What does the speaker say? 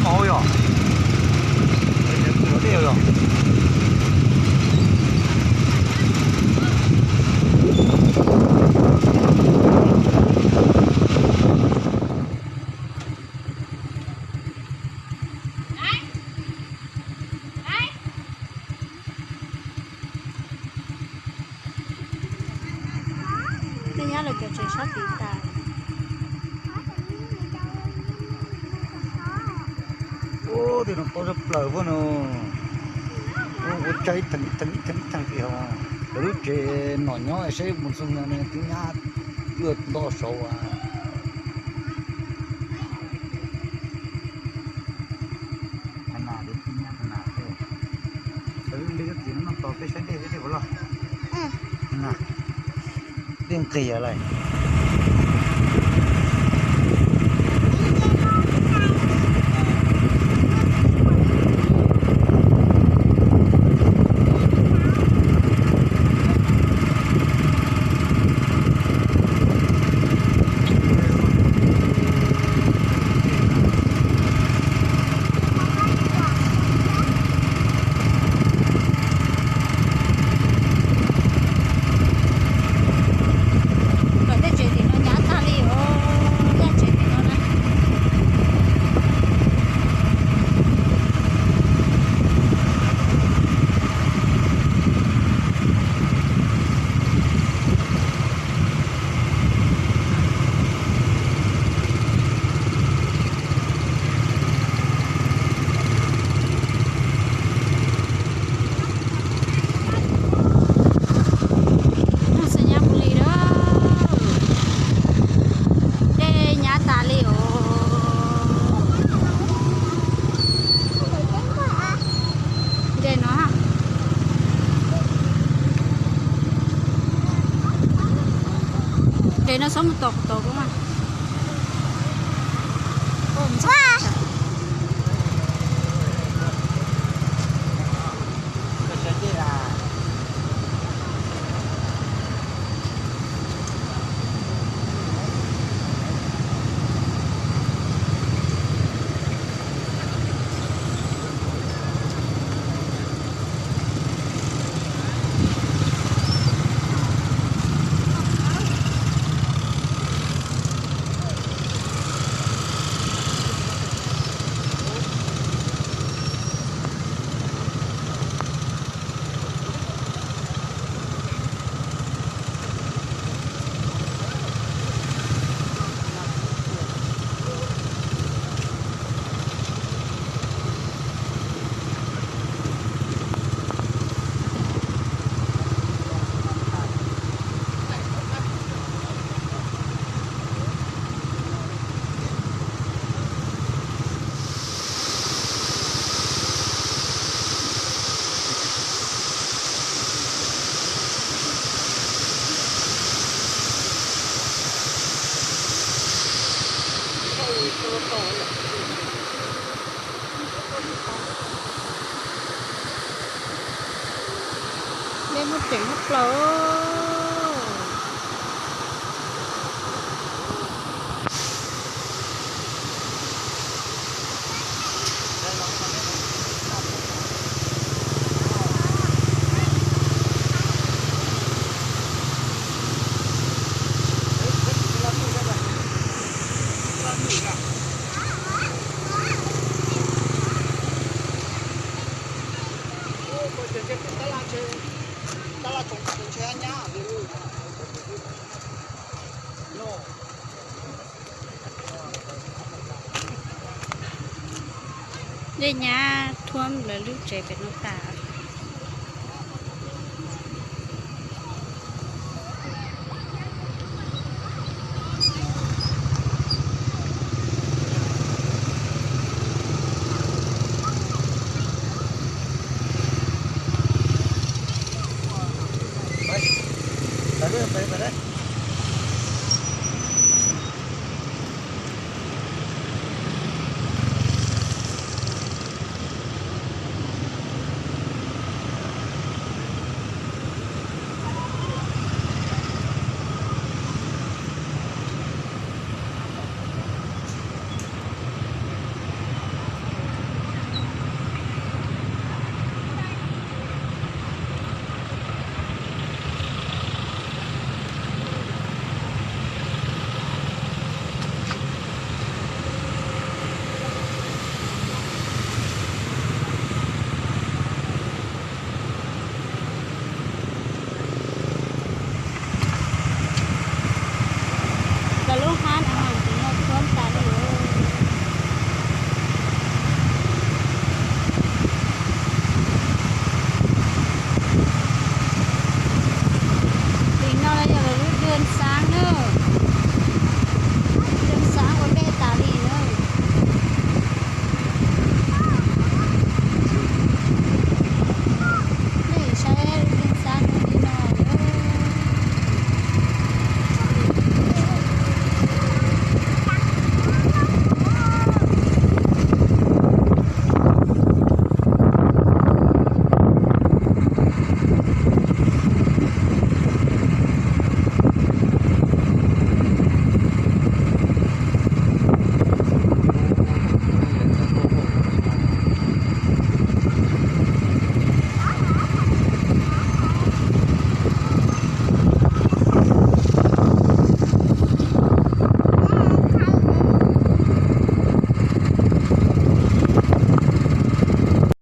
Yog, yog. Nej nyob lawv cov tsev sab tid tas. Ub, tej no tob zaj plaws puab no. Ua tsaib ib theem ib theem ib theem ib theem li hos. Lawv lub tsev nom nyob saib mus txog no twb nyab yuav nto saud as. Nas, nas, dej nqis lawm. Lawv tej tsev tim no nyab tag li os, tej tsev tim no na. Xav nyab mus li lawm, dej nyab tas li os. Ntses no, ntses no xob mus tom kuv tom kuv mas. Dej muaj ceem muaj plaws. Dej nyab thuam lawv lub tsev pem no tas.